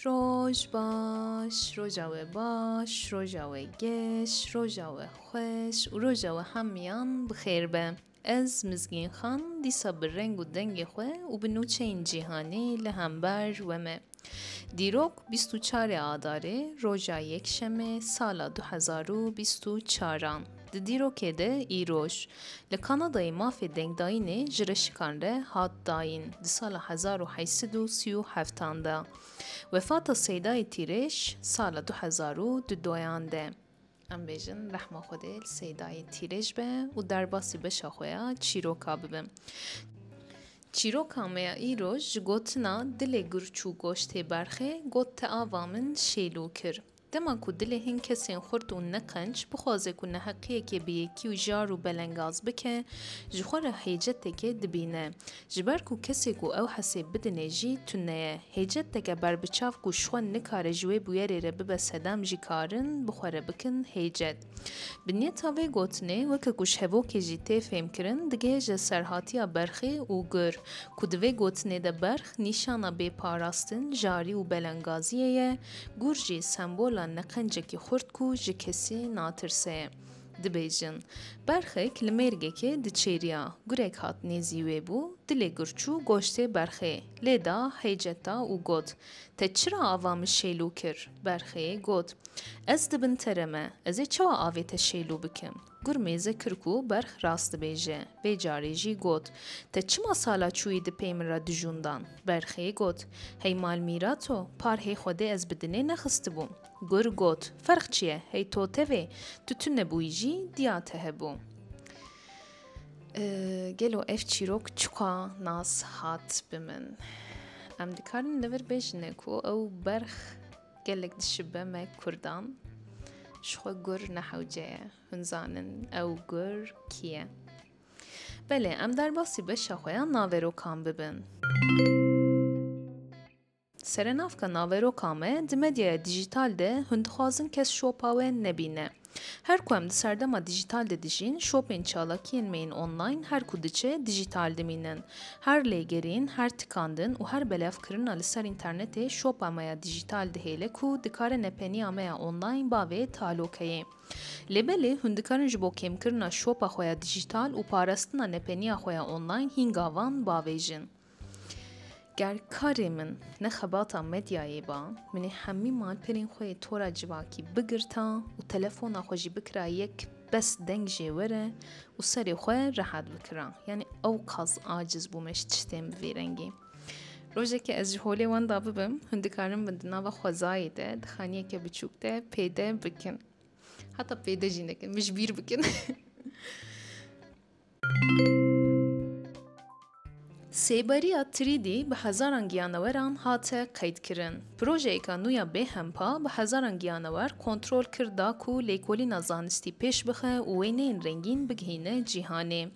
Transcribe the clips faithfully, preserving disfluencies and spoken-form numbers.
Roj baş, roja we baş, roja we geş, roja we xweş û roja we hemiyan bi xêr be. Ez Mizgîn Xan dîsa bi reng û dengê xwe û bi nûçeyên cîhanê li hember we me. Dîrok bîst û çarê Adarê, roja yekşemê, sala du hezar û bîst û çaran. Di dîrokê de îroj, li Kanadayê mafê dengdayînê ji reşikan re hat dayîn, di sala hezar û heşt sed û sî û heftan de. Wefata Seydayê Tîrêj sala du hezar û dudoyan de. Em bêjin, rehma Xwedê li Seydayê Tîrêj be û derbasî beşa xwe ya çîroka bibin. Çîroka me ya îroj ji gotina dilê gur çû goştê berxê, got te ava min şêlû kir. Dema ku dilê hin kesên xurt û neqenc bixwaze ku neheqiyekê bi yekî û jar û belengaz bike, ji xwe re hêceteke dibîne. Ji ber ku kesê ku ew hesê bidinê jî tune ye, hêceteke berbiçav ku ji xwe nikare ji wê bûyerê re bibe sedem jî karin bi xwe re bikin hêcet. Bi niyeta vê gotinê, weke ku ji hevokê jî tê fêmkirin, digihêje serhatiya berxê û gur, ku di vê gotinê de berx nîşana bêparastin, jarî û belengaziyê ye, gur jî sembola neqencekî xurt ku ji kesî natirse ye. Dibêjin, berxek li mêrgekê diçêriya, gurek hat nêzî wê bû, dilê gur çû goştê berxê, lê da hêceta û got, te çira ava min şêlû kir? Berxê got, ez di bin te re me, ez ê çawa avê te şêlû bikim? Gur mêze kir ku berx rast dibêje. Vê carê jî got, te çima sala çûyî di pey min re dijûndan? Berxê got, hey malmîrato, par hê Xwedê ez bi dinê nexistibûm. Gur got, ferq çi ye, hey totevê, tu tune bûyî jî diya te hebû. Ee, gelo ev çîrok çiqa nas hat bi min? Em dikarin li vir bêjine ku ew berx gelek dişibe me kurdan. Ji xwe gur ne hewce ye. Hûn zanin ew gur kî ye? Belê, em derbasî beşa xwe ya naverokan bibin. Serenavka naveroka me, di medyaya dîjîtal de hûn dixwazin kes şopa we nebîne. Her ku em di serdema dîjîtal de dijîn, şopên çalakiyên me yên online her ku diçe dîjîtal dimînin. Her lêgerîn, her tikandin û her belavkirina li ser înternetê şopa me ya dîjîtal dihêle ku dikare nepeniya me ya online bavê talokeyê. Lê belê hûn dikarin ji bo kêmkirina şopa xwe ya dîjîtal û parastina nepeniya xwe ya online hînga van bavêjin. Ger karê min ne xebata medyayê ba, min ê hemî malperên xwe yê tora civakî bigirta û telefona xwe jî bikira yek bes deng jê were û serê xwe rehet bikira. Yanî ew qas aciz bûme ji tiştên bi vî rengî. Rojekê ez ji holê wenda bibim, hûn dikarin min di nava xwezayê de, di xaniyeke biçûk de pêde bikin. Heta pêde jî nekin, min ji bîr bikin. Sêberiya three D bi hezaran giyaneweran hate qeydkirin. Projeyeka nû ya bêhempa bi hezaran giyanewer kontrol kir da ku lêkolîna zanistî pêş bixe û wêneyên rengîn bigihîne cîhanê.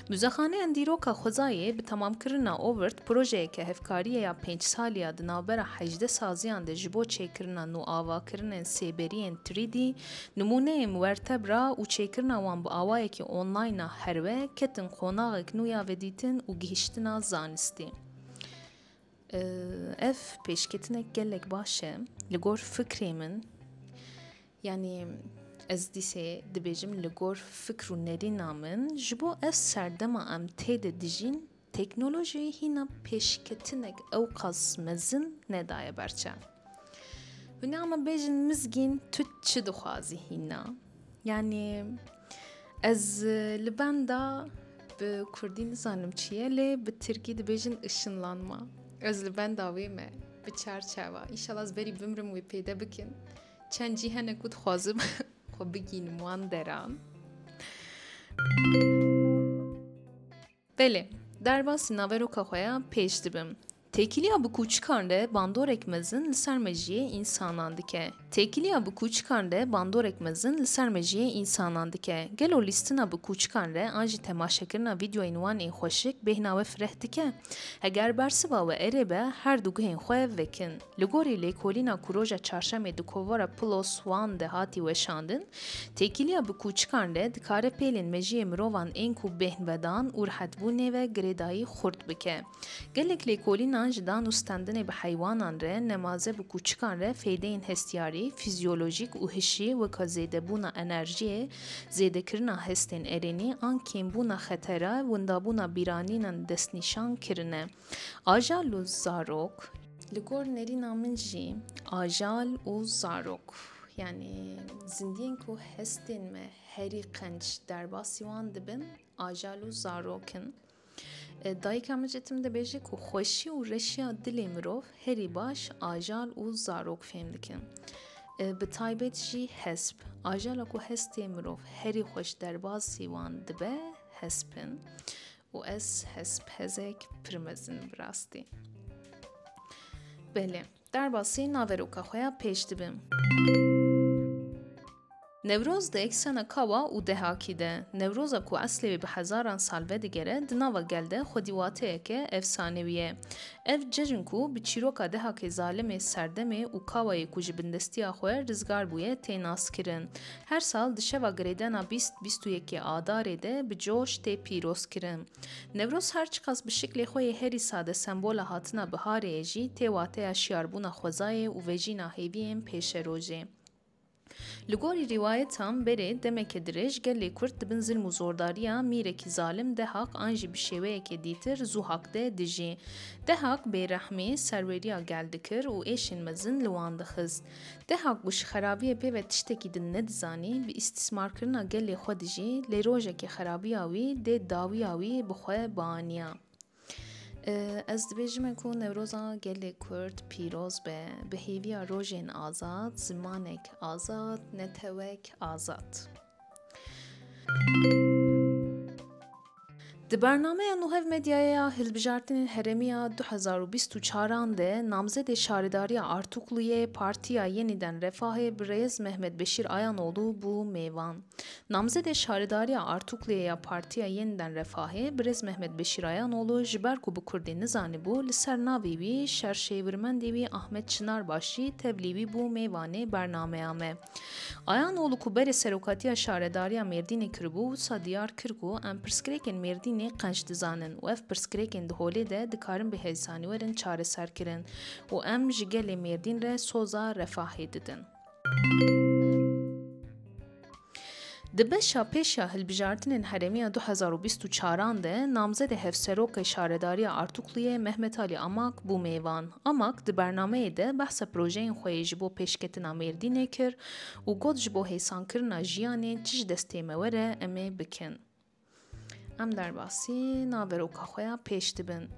Muzexaneya Dîroka Xwezayê bi temamkirina OVERT, projeyeke hevkariyê ya pênc salî ya di navbera hejdeh saziyan de ji bo çêkirina nûavakirinên sêberiyên three D, nimûneyên wertebra û çêkirina wan bi awayekî online a herwe, ketin qonaxek nû ya vedîtin û gihiştina zanistî. Ev pêşketinek gelek baş e. Li gor fikrê min, yanî ez dîsê dibêjim, li gor fikr û nerîna min, ji bo ev serdema em tê de dijîn, teknolojiyê hîna pêşketinek ew qas mezin nedaye ber çav. Hûn ê me bêjin, Mizgîn, tu çi dixwazî hîna? Yanî ez, e, li benda, bi kurdî nizanim çi ye, lê bi tirkî dibêjin ışınlanma. Ez li benda wê me, bi çarçeva. Înşallah ez berî bimrim wê pêde bikin. Çend cî hene ku dixwazim xwe bigînim wan deran. Belê, derbasî naveroka xwe ya pêş dibim. Têkiliya bi kûçikan re bandorek mezin li ser mejiyê însanan dike. Têkiliya bi kûçikan re bandorek mezin li ser mejiyê însanan dike. Gelo lîstina bi kûçikan re an jî temaşekirina vîdeoyên wan ên xweşik bêhna we fireh dike? Heger bersiva we erê be, her du guhên xwe vekin. Li gorî lêkolîna ku roja çarşemê di kovara Plus One de hatî weşandin, têkiliya bi kûçikan re dikare pêlên mejiyê mirovan ên ku bêhn vedan û rihetbûnê ve girêdayî xurt bike. Gelek lêkolînan An ji dan û standinê bi heywanan re, nemaze bi kûçikan re fêdeyên hestiyarî, fizyolojîk û hişî, weka zêdebûna enerjiyê, zêdekirina hestên erênî an kêmbûna xetera windabûna bîranînan destnîşan kirine. Ajal û zarok. Li gor nerîna min jî ajal û zarok, yanî zindiyên ku hestên me herî qenc derbasî wan dibin, ajal û zarok in. E, dayika min jî tim dibêje ku xweşî û reşiya dilê mirov herî baş ajal û zarok fêm dikin. E, bi taybet jî hesp. Ajala ku hestê mirov herî xweş derbasî wan dibe, hesp in. Û ez hespihezek pir mezin im bi rastî. Belê, derbasî naveroka xwe ya pêş dibim. Newroz di eksena Kawa û Dehakî de, Newroza ku eslê wê bi hezaran sal vedigere, di nava gel de xwedî wateyeke efsanewî ye. Ev cejn ku bi çîroka Dehakê zalimê serdemê û Kawayê ku ji bindestiya xwe rizgar bûye tê naskirin. Her sal di şeva girêdena bîst bîst û yekê Adarê de bi coş tê pîrozkirin. Newroz her çiqas bi şiklê xwe yê herî sade sembola hatina biharê ye jî, tê wateya şiyarbûna xwezayê û vejîna hêviyên pêşerojê. Li gorî rîwayetan berê demeke dirêj gelê Kurd di bin zilm û zordariya mîrekî zalim Dehak an jî bi şêweyeke dîtir Zuhak de dijî. Dehak bêrehmî serweriya gel dikir û êşên mezin li wan dixist. Dehak ku ji xerabiyê pê ve tiştekî din nedizanî, bi îstîsmarkirina gelê xwe dijî, lê rojekê xerabiya wî dê dawiya wî bi xwe bianiya. Ez dibêjime ku Newroza gelê Kurd pîroz be, bi hêviya rojên azad, zimanek azad, netewek azad. Di bernameya Nûhev Medyayê ya hilbijartinên herêmî ya du hezar û bîst û çaran de namzedê şaredariya Artukluyê Partiya Yenîden Refahê birêz Mehmet Beşîr Ayanoğlu bû mêvan. Namzedê şaredariya Artukluyê ya Partiya Yenîden Refahê, birêz Mehmet Beşîr Ayanoğlu, ji ber ku bi kurdî nizanibû, li ser navê wî şerşêwirmendê wî Ahmet Çınarbaş jî tevlî wî bû mêvanê bernameya me. Ayanoğlu ku berê serokatiya şaredariya Mêrdînê kiribû, wisa diyar kir ku em pirsgirêkên Mêrdînê qenc dizanin û ev pirsgirêkên di holê de dikarin bi hêsanî werin çareserkirin û em ji gelê Mêrdîn re soza refahê didin. Di beşa pêş ya hilbijartinên herêmî ya du hezar û bîst û çaran de namzedê hevserokê şaredariya Artukluyê Mehmet Alî Amak bû mêvan. Amak di bernameyê de behsa projeyên xwe yê ji bo pêşketina Mêrdînê kir û got, ji bo hêsankirina jiyanê çi ji destê me were em ê bikin. Em derbasî naveroka xwe ya pêş dibin.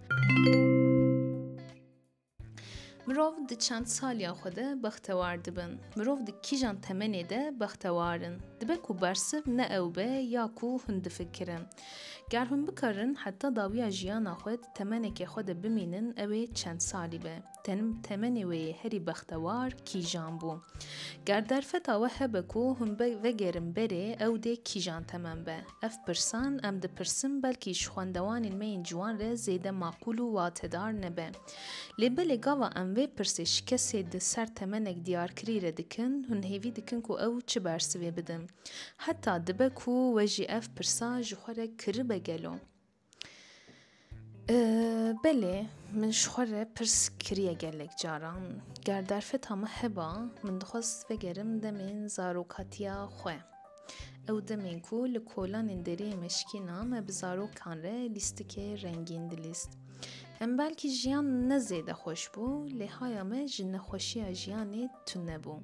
Mirov di çend saliya xwe de bextewar dibin. Mirov di kîjan temenê de bextewar in? Dibe ku bersiv ne ew be ya ku hûn difikirin. Ger hûn bikarin heta dawiya jiyana xwe di temenekê xwe de bimînin, ew ê çend salî be? Tem-, temenê wê yê herî bextewar kîjan bû? Ger derfeta we hebe ku hûn be-, vegerin berê, ew dê kîjan temen be? Ev pirsan em dipirsin, belkî ji xwendewanên me yên ciwan re zêde maqûl û watedar nebe. Lê belê gava em vê pirsê ji kesê di ser temenek diyarkirî re dikin, hûn hêvî dikin ku ew çi bersivê bidin? Heta dibe ku we jî ev pirsa ji xwe re kiribe gelo? Ee, belê, min ji xwe re pirs kiriye gelek caran. Ger derfeta min heba, min dixwest vegerim demên zarokatiya xwe. Ew demên ku li kolanên deriyê me şikîna, me bi zarokan re lîstikê rengîn dilîst. Em belkî jiyan ne zêde xweş bû, lê haya me ji nexweşiya jiyanê tune bû.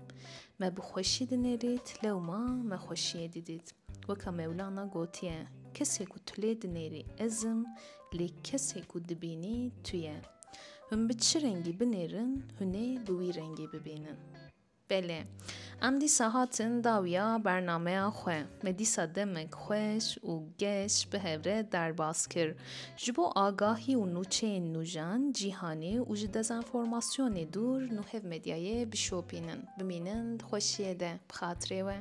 Me bi xweşî dinêrît, lewma me xweşiyê didît. Weka Mewlana gotiye, kesê ku tu lê dinêrî ez im, lê kesê ku dibînî tu ye. Hûn bi çi rengî binêrin, hûn ê bi wî rengî bibînin. Belê, em dîsa hatin dawiya bernameya xwe. Me dîsa demek xweş û geş bi hev re derbas kir. Ji bo agahî û nûçeyên nûjan, cîhanê û ji dezenformasyonê dûr Nûhev Medyayê bişopînin. Bimînin di xweşiyê de. Bi xatirê we.